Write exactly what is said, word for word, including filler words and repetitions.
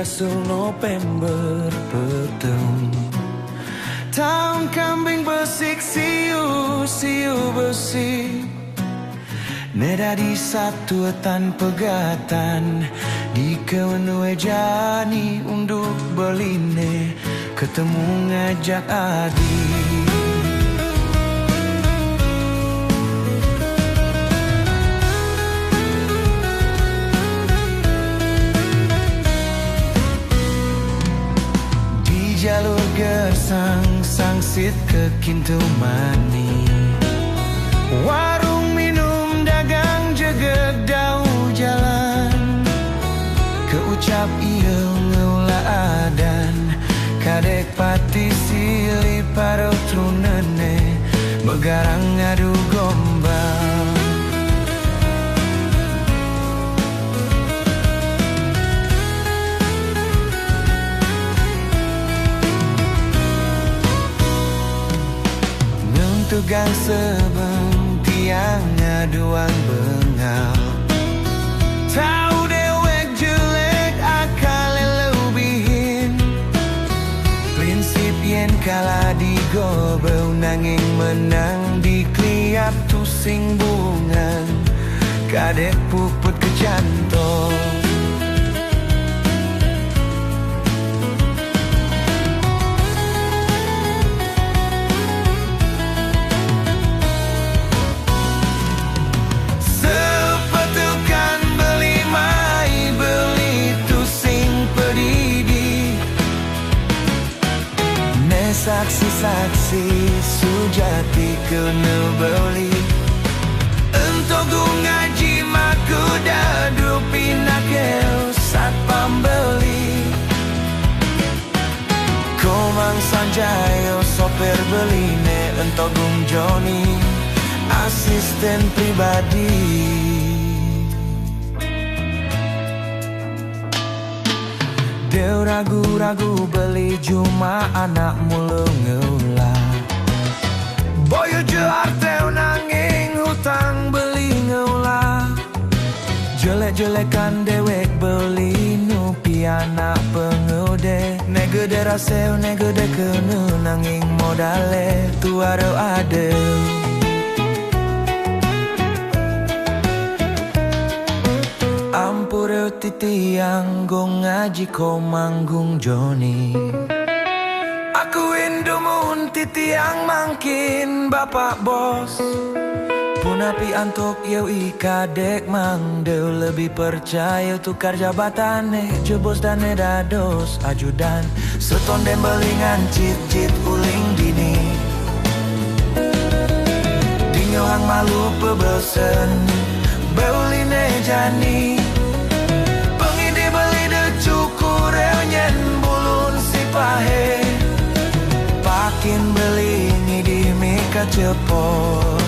Asul November peteng. Taun kambing besik siu, siu besik. Ne dadi satuetan pegatan. Dikeu nu ejani unduk beline. Ketemu ngajak adi. Di jalur gersang sangsit ke Kintu Mani. Warung minum dagang jegeg dau jalan. Keucap ieu ngeula adan. Kadek pati silih parot runene. Begarang ngadu gombal. Ngentugang sebeng tiang ngaduang bengal. Tau dewek jelek akal leubihin. Prinsip yen kalah digobeu nanging menang dikliap tusing bungan. Kadek puput kecantol. Sepetukan beli mai beli tusing pedidi. Ne saksi-saksi sujati kene beli. Entogung ngaji maku dadu pinakeu satpam beli. Komang Sanjayo sopir beline, Entogung Joni asisten pribadi. Deu ragu-ragu beli juma anak mulu ngeula. Boyu juar teu nanging hutang beli ngeula. Jelek-jelekan dewek beli nu pianak pengeude. Ne gede raseu, ne gede kene nanging modale tuaro ade. Ampure titiang gong ngaji Komang Gung Joni. Aku indumun titiang mangkin Bapak Bos. Punapi antuk yeu i kadek mang deu lebih percaya tukar jabatan ne jebos dan ne dados ajudan. Seton dem belingan cit-cit uling dini. Dingeuhang malu pebesen beuli ne jani. Pengidi beli de cukur nyen bulun sipahe. Pakin beli ngidi mika cepot.